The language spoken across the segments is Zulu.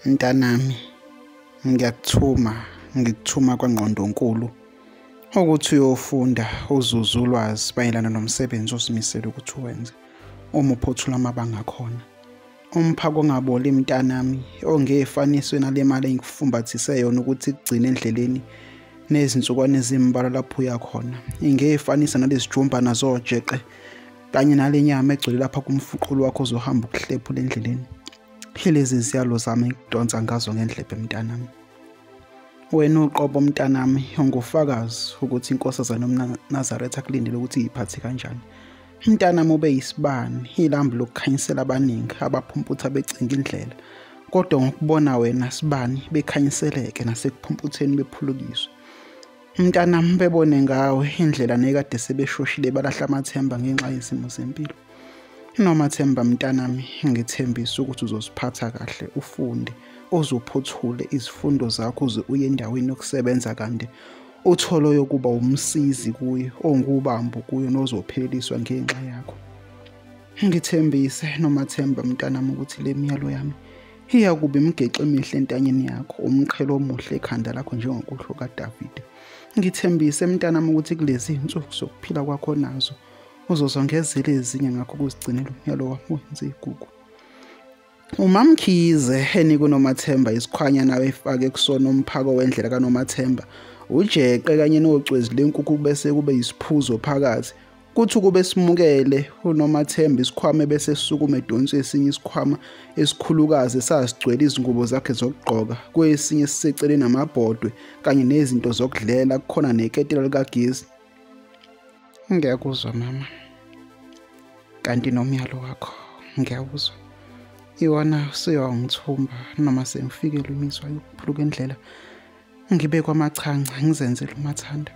Mntanami, ngiyakuthuma, ngikuthuma kwaNgqondonkulu ukuthi uyofunda uzuze ulwazi mayelana nomsebenzi ozimisele ukuthi uwenze uma uphothula amabanga akhona. Umphako ongaboli mntanami, ongefaniswe nale mali engikufumbathise yona ukuthi ikugcine endleleni nezinsukwana ezimbalwa lapho uya khona. Ingefanisa nalezi jumbana zojeqe kanye nale nyama egcwele lapha kumfuqulu wakho ozohamba ukuhlephula endleleni. Lezi ziyalo zami engikudonsa ngazo ngendlebe mntanami. Wena uqobo mntanami ungufakazi ukuthi inkosazana yomNazaretha kulindele ukuthi iyiphathe kanjani. Mntanami ube yisibani, ilambu lokukhanyisela abaningi abaphumputha becinga indlela. Kodwa ngokubona wena sibani bekhanyiseleke nasekuphumputheni bephulukiswe. Mntanami bebone ngawe indlela nekade sebeshoshile balahla amathemba ngenxa yezimo zempilo. Nomathemba mntanami, ngithembisa ukuthi uzoziphatha kahle, ufunde, uzuphothule izifundo zakho uze uye endaweni yokusebenza kanti uthole yokuba umsizi kuye, ongubambo kuyo nozopheliswa ngenxa yakho. Ngithembise Nomathemba mntanami ukuthi le miyalo yami iyakuba imigexo emihle entanyeni yakho, umqhele omuhle ekhanda lakho njengokusho kaDavide. Ngithembise mntanami ukuthi kulezi insuku zokuphila kwakho nazo uzozongezela ezinye ngakho ukuzigcinela umyalo wami wenze igugu. UMamkhize enika uNomathemba isikhwanyana efake kusona umphako wendlela kaNomathemba, ujeqe kanye nocwezi lenkukhu bese kube isiphuzo phakathi. Kuthi kube simukele uNomathemba isikhwama bese sisukume edonsa esinye isikhwama esikhulukazi esasigcwele izingubo zakhe zokugqoka, kwesinye siseceleni namabhodwe kanye nezinto zokudlela, kukhona neketela likagesi. Ngiyakuzwa mama, kanti nomyalo wakho ngiyawuzwa. Iwona usuyawangithumba noma sengifikelwe imizwa yokuphuluka indlela, ngibe kwamachanca ngizenzele umathanda.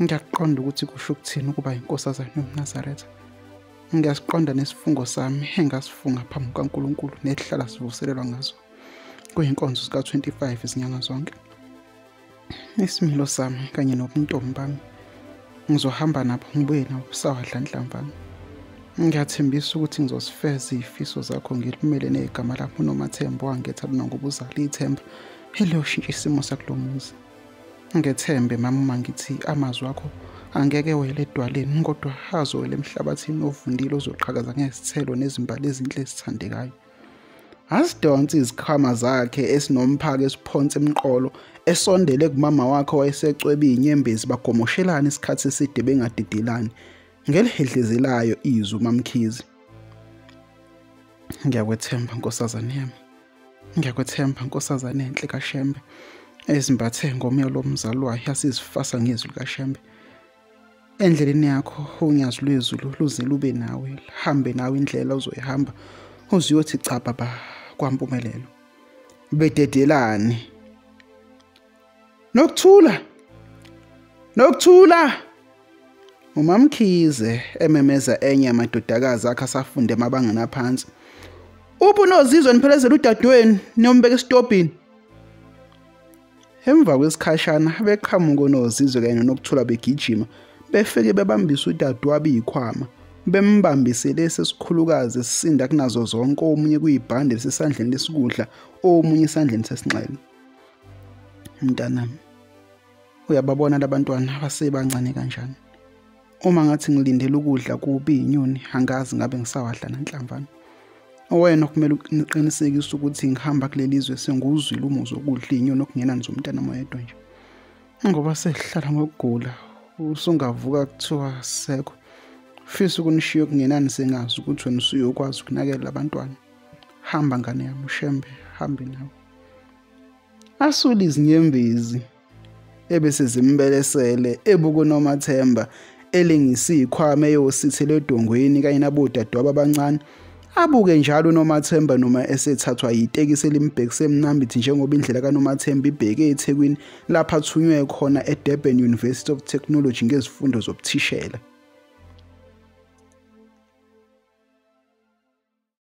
Ngiyakuqonda ukuthi kusho ukuthini ukuba inkosazana yomNazaretha. Ngiyasiqonda nesifungo sami engasifunga phambi kukaNkulunkulu nesihlala sivuselelwa ngaso kuyinkonzo zika-25 izinyanga zonke. Isimilo sami kanye nobuntombi bami ngizohamba nabo ngibuye nabo sawadla nhlamvana. Ngiyathembisa ukuthi ngizosifeza izifiso zakho ngilimele negama lakho uNomathemba wangetha lona ngoba uzala ithemba eliyoshintsha isimo sakulo muzi. Ngethembe mama uma ngithi amazwi akho angeke wele edwaleni kodwa azowela emhlabathini ovundile ozoqhakaza ngezithelo nezimbali ezinhle ezithandekayo. Asidonse izikhwama zakhe esinomphako esiphonse emqolo esondele kumama wakhe wayesecwebe inyembezi, bagomoshelana isikhathi eside bengadidelani. Ngelihedlezelayo izwi uMamkhize. Ngiyakwethemba nkosazane yami, ngiyakwethemba nkosazane enhle kaShembe, ezimbathe ngomyalo womzali wayo yasizifasa ngezwi likaShembe. Endleleni yakho unyazi lwezulu luze lube nawe, hambe nawe indlela uzoyihamba uziyothi cha baba kwaMpumelelo. Bededelani. Nokuthula, Nokuthula. UMamkhize ememeza enye yamadodakazi akhe asafunde emabangeni aphansi. Uphi uNozizwe niphelezela udadewenu niyombeka esitobhini? Emva kwesikhashana beqhamuka uNozizwe kanye noNokuthula begijima, befike bebambisa udadewabo izikhwama, bembambise lesi esikhulukazi esisinda kunazo zonke, omunye kuyibhande lisesandleni lesikudla, omunye esandleni sesinxele. Mntanami, uyababona labantwana abasebancane kanjani? Uma ngathi ngilindele ukudla kubi inyoni, angazi ngabe ngisawadla nanhlamvana. Wena okumele uqinisekise ukuthi ngihamba kuleli zwe senguzwile umuzwa wokudla inyoni okungenani zomntana oyedwa nje. Ngoba sesihlala ngokugula, usungavuka kuthiwa sekho. Fisa ukunishiya okungenani sengazi ukuthi wena usuyokwazi ukunakekela abantwana. Hamba ngane yami uShembe, hambe nawe. Asule izinyembezi ebese zimbelesele ebuka uNomathemba elengisa izikhwama eyosithele edongweni kanye nabodadewabo abancane. Abuke njalo uNomathemba noma esethathwa yitekisi elimbhekise eMnambithi, njengoba indlela kaNomathemba ibheke eThekwini lapho athunywe khona eDurban University of Technology ngezifundo zobuthishela.